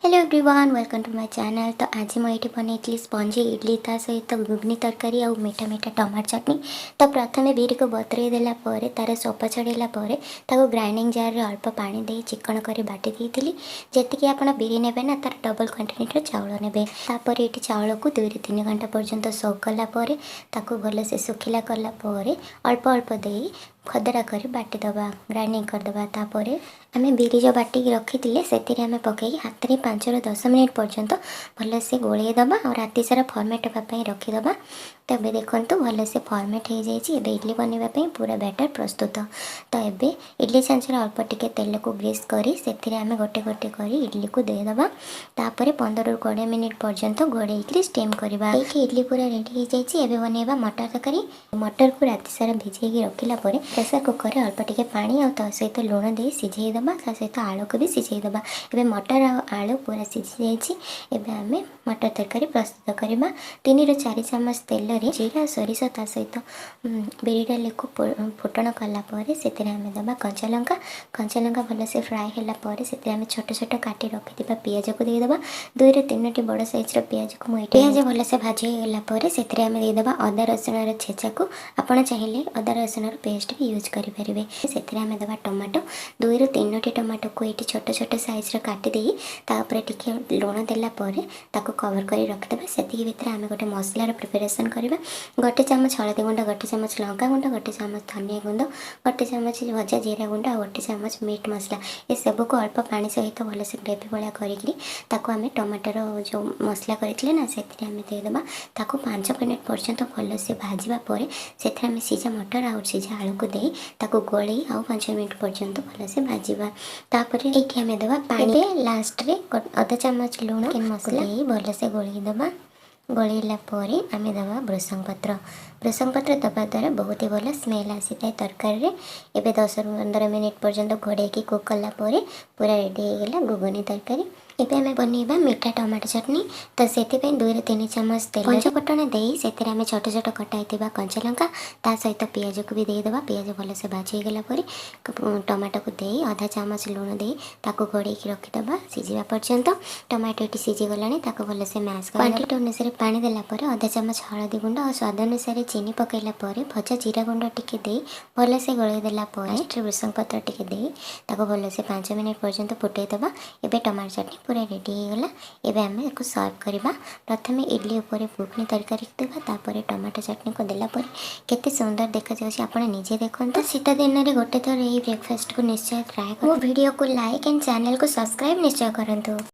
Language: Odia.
Hello everyone, welcome to my channel। ତ ଆଜି ମୁଁ ଏଇଠି ବନେଇଥିଲି ସ୍ପଞ୍ଜି ଇଡ଼ଲି, ତା ସହିତ ଘୁଗୁନି ତରକାରୀ ଆଉ ମିଠା ମିଠା ଟମାଟୋ ଚଟଣି। ତ ପ୍ରଥମେ ବିରିକୁ ବତୁରେଇ ଦେଲା ପରେ, ତା'ର ଚୋପା ଛଡ଼େଇଲା ପରେ ତାକୁ ଗ୍ରାଇଣ୍ଡିଙ୍ଗ ଜାର୍ରେ ଅଳ୍ପ ପାଣି ଦେଇ ଚିକଣ କରି ବାଟି ଦେଇଥିଲି। ଯେତିକି ଆପଣ ବିରି ନେବେ ନା, ତା'ର ଡବଲ୍ କ୍ୱାଣ୍ଟିଟିର ଚାଉଳ ନେବେ। ତାପରେ ଏଇଠି ଚାଉଳକୁ 2ରୁ 3 ଘଣ୍ଟା ପର୍ଯ୍ୟନ୍ତ ସୋକ୍ କଲା ପରେ, ତାକୁ ଭଲସେ ଶୁଖିଲା କଲା ପରେ ଅଳ୍ପ ଅଳ୍ପ ଦେଇ ଖଦଡ଼ା କରି ବାଟିଦେବା, ଗ୍ରାଇଣ୍ଡିଙ୍ଗ କରିଦେବା। ତାପରେ ଆମେ ବିରି ଯେଉଁ ବାଟିକି ରଖିଥିଲେ, ସେଥିରେ ଆମେ ପକାଇକି ହାତରେ 5ରୁ 10 ମିନିଟ୍ ପର୍ଯ୍ୟନ୍ତ ଭଲସେ ଗୋଳେଇ ଦେବା ଆଉ ରାତି ସାରା ଫର୍ମେଣ୍ଟ ହେବା ପାଇଁ ରଖିଦେବା। ତ ଏବେ ଦେଖନ୍ତୁ, ଭଲସେ ଫର୍ମେଣ୍ଟ ହେଇଯାଇଛି। ଏବେ ଇଡ଼ଲି ବନେଇବା ପାଇଁ ପୁରା ବ୍ୟାଟର୍ ପ୍ରସ୍ତୁତ। ତ ଏବେ ଇଡ଼ଲି ଛାଞ୍ଚରେ ଅଳ୍ପ ଟିକେ ତେଲକୁ ଗ୍ରୀସ୍ କରି ସେଥିରେ ଆମେ ଗୋଟେ ଗୋଟେ କରି ଇଡ଼ଲିକୁ ଦେଇଦେବା। ତାପରେ 15ରୁ 20 ମିନିଟ୍ ପର୍ଯ୍ୟନ୍ତ ଘୋଡ଼େଇକିରି ଷ୍ଟିମ୍ କରିବା। ଏଇଠି ଇଡ଼ଲି ପୁରା ରେଡ଼ି ହେଇଯାଇଛି। ଏବେ ବନେଇବା ମଟର ତରକାରୀ। ମଟରକୁ ରାତି ସାରା ଭିଜେଇକି ରଖିଲା ପରେ ପ୍ରେସର କୁକରରେ ଅଳ୍ପ ଟିକେ ପାଣି ଆଉ ତା ସହିତ ଲୁଣ ଦେଇ ସିଝେଇ ଦେବା। ତା ସହିତ ଆଳୁକୁ ବି ସିଝେଇ ଦେବା। ଏବେ ମଟର ଆଉ ଆଳୁ ପୁରା ସିଝି ଯାଇଛି। ଏବେ ଆମେ ମଟର ତରକାରୀ ପ୍ରସ୍ତୁତ କରିବା। 3ରୁ 4 ଚାମଚ ତେଲରେ ଜିରା, ସୋରିଷ, ତା ସହିତ ବିରି ଡାଲିକୁ ଫୁଟଣ କଲା ପରେ ସେଥିରେ ଆମେ ଦେବା କଞ୍ଚା ଲଙ୍କା। କଞ୍ଚା ଲଙ୍କା ଭଲସେ ଫ୍ରାଏ ହେଲା ପରେ ସେଥିରେ ଆମେ ଛୋଟ ଛୋଟ କାଟି ରଖିଥିବା ପିଆଜକୁ ଦେଇଦେବା। 2ରୁ 3ଟି ବଡ଼ ସାଇଜ୍ର ପିଆଜକୁ ମୁଁ ଏଇଠି। ପିଆଜ ଭଲସେ ଭାଜି ହେଇଗଲା ପରେ ସେଥିରେ ଆମେ ଦେଇଦେବା ଅଦା ରସୁଣର ଛେଚାକୁ। ଆପଣ ଚାହିଁଲେ ଅଦା ରସୁଣର ପେଷ୍ଟ ବି ୟୁଜ୍ କରିପାରିବେ। ସେଥିରେ ଆମେ ଦେବା ଟମାଟୋ। 2ରୁ 3ଟି ଟମାଟୋକୁ ଏଇଠି ଛୋଟ ଛୋଟ ସାଇଜ୍ର କାଟି ଦେଇ ତା ଉପରେ ଟିକେ ଲୁଣ ଦେଲା ପରେ ତାକୁ କଭର୍ କରି ରଖିଦେବା। ସେତିକି ଭିତରେ ଆମେ ଗୋଟେ ମସଲାର ପ୍ରିପାରେସନ୍ କରିବା। 1 ଚାମଚ ହଳଦୀ ଗୁଣ୍ଡ, 1 ଚାମଚ ଲଙ୍କା ଗୁଣ୍ଡ, 1 ଚାମଚ ଧନିଆ ଗୁଣ୍ଡ, 1 ଚାମଚ ଭଜା ଜିରା ଗୁଣ୍ଡ ଆଉ 1 ଚାମଚ ମିଟ୍ ମସଲା, ଏସବୁକୁ ଅଳ୍ପ ପାଣି ସହିତ ଭଲସେ ଗ୍ରେଭି ଭଳିଆ କରିକିରି ତାକୁ ଆମେ ଟମାଟୋର ଯେଉଁ ମସଲା କରିଥିଲେ ନା, ସେଥିରେ ଆମେ ଦେଇଦେବା। ତାକୁ 5 ମିନିଟ୍ ପର୍ଯ୍ୟନ୍ତ ଭଲସେ ଭାଜିବା ପରେ ସେଥିରେ ଆମେ ସିଝା ମଟର ଆଉ ସିଝା ଆଳୁକୁ ଦେଇ ତାକୁ ଗୋଳେଇ ଆଉ 5 ମିନିଟ୍ ପର୍ଯ୍ୟନ୍ତ ଭଲସେ ଭାଜିବା। ତାପରେ ଏଇଠି ଆମେ ଦେବା ପାଣି। ଲାଷ୍ଟରେ ଅଧ ଚାମଚ ଲୁଣ, ଚିକେନ୍ ମସଲା ଦେଇ ଭଲସେ ଗୋଳେଇ ଦେବା। ଗୋଳେଇଲା ପରେ ଆମେ ଦେବା ଭୃସଙ୍ଗ ପତ୍ର। ଭୃସଙ୍ଗ ପତ୍ର ଦେବା ଦ୍ୱାରା ବହୁତ ହି ଭଲ ସ୍ମେଲ୍ ଆସିଥାଏ ତରକାରୀରେ। ଏବେ 10ରୁ 15 ମିନିଟ୍ ପର୍ଯ୍ୟନ୍ତ ଘୋଡ଼େଇକି କୁକ୍ କଲା ପରେ ପୁରା ରେଡ଼ି ହେଇଗଲା ଘୁଗୁନି ତରକାରୀ। ଏବେ ଆମେ ବନେଇବା ମିଠା ଟମାଟୋ ଚଟଣି। ତ ସେଥିପାଇଁ 2ରୁ 3 ଚାମଚ ତେଲ, ପଞ୍ଚଫୁଟଣ ଦେଇ ସେଥିରେ ଆମେ ଛୋଟ ଛୋଟ କଟା ହେଇଥିବା କଞ୍ଚା ଲଙ୍କା, ତା ସହିତ ପିଆଜକୁ ବି ଦେଇଦେବା। ପିଆଜ ଭଲସେ ଭାଜି ହେଇଗଲା ପରେ ଟମାଟୋକୁ ଦେଇ ଅଧା ଚାମଚ ଲୁଣ ଦେଇ ତାକୁ ଘୋଡ଼େଇକି ରଖିଦେବା ସିଝିବା ପର୍ଯ୍ୟନ୍ତ। ଟମାଟୋ ଏଠି ସିଝିଗଲାଣି, ତାକୁ ଭଲସେ ମ୍ୟାସ୍। କ୍ୱାଣ୍ଟିଟି ଅନୁସାରେ ପାଣି ଦେଲା ପରେ ଅଧା ଚାମଚ ହଳଦୀ ଗୁଣ୍ଡ ଆଉ ସ୍ୱାଦ ଅନୁସାରେ ଚିନି ପକାଇଲା ପରେ ଭଜା ଜିରା ଗୁଣ୍ଡ ଟିକେ ଦେଇ ଭଲସେ ଗୋଳେଇ ଦେଲା ପରେ ଲାଷ୍ଟରେ ଭୃସଙ୍ଗ ପତ୍ର ଟିକେ ଦେଇ ତାକୁ ଭଲସେ 5 ମିନିଟ୍ ପର୍ଯ୍ୟନ୍ତ ଫୁଟେଇ ଦେବା। ଏବେ ଟମାଟୋ ଚଟଣି ପୁରା ରେଡ଼ି ହେଇଗଲା। ଏବେ ଆମେ ତାକୁ ସର୍ଭ କରିବା। ପ୍ରଥମେ ଇଡ଼ଲି ଉପରେ ଘୁଗୁନି ତରକାରୀ ଦେବା, ତାପରେ ଟମାଟୋ ଚଟଣିକୁ ଦେଲା ପରେ କେତେ ସୁନ୍ଦର ଦେଖାଯାଉଛି, ଆପଣ ନିଜେ ଦେଖନ୍ତୁ। ଶୀତ ଦିନରେ ଗୋଟେ ଥର ଏଇ ବ୍ରେକଫାଷ୍ଟକୁ ନିଶ୍ଚୟ ଟ୍ରାଏ। ମୋ ଭିଡ଼ିଓକୁ ଲାଇକ୍ ଆଣ୍ଡ ଚ୍ୟାନେଲକୁ ସବସ୍କ୍ରାଇବ୍ ନିଶ୍ଚୟ କରନ୍ତୁ।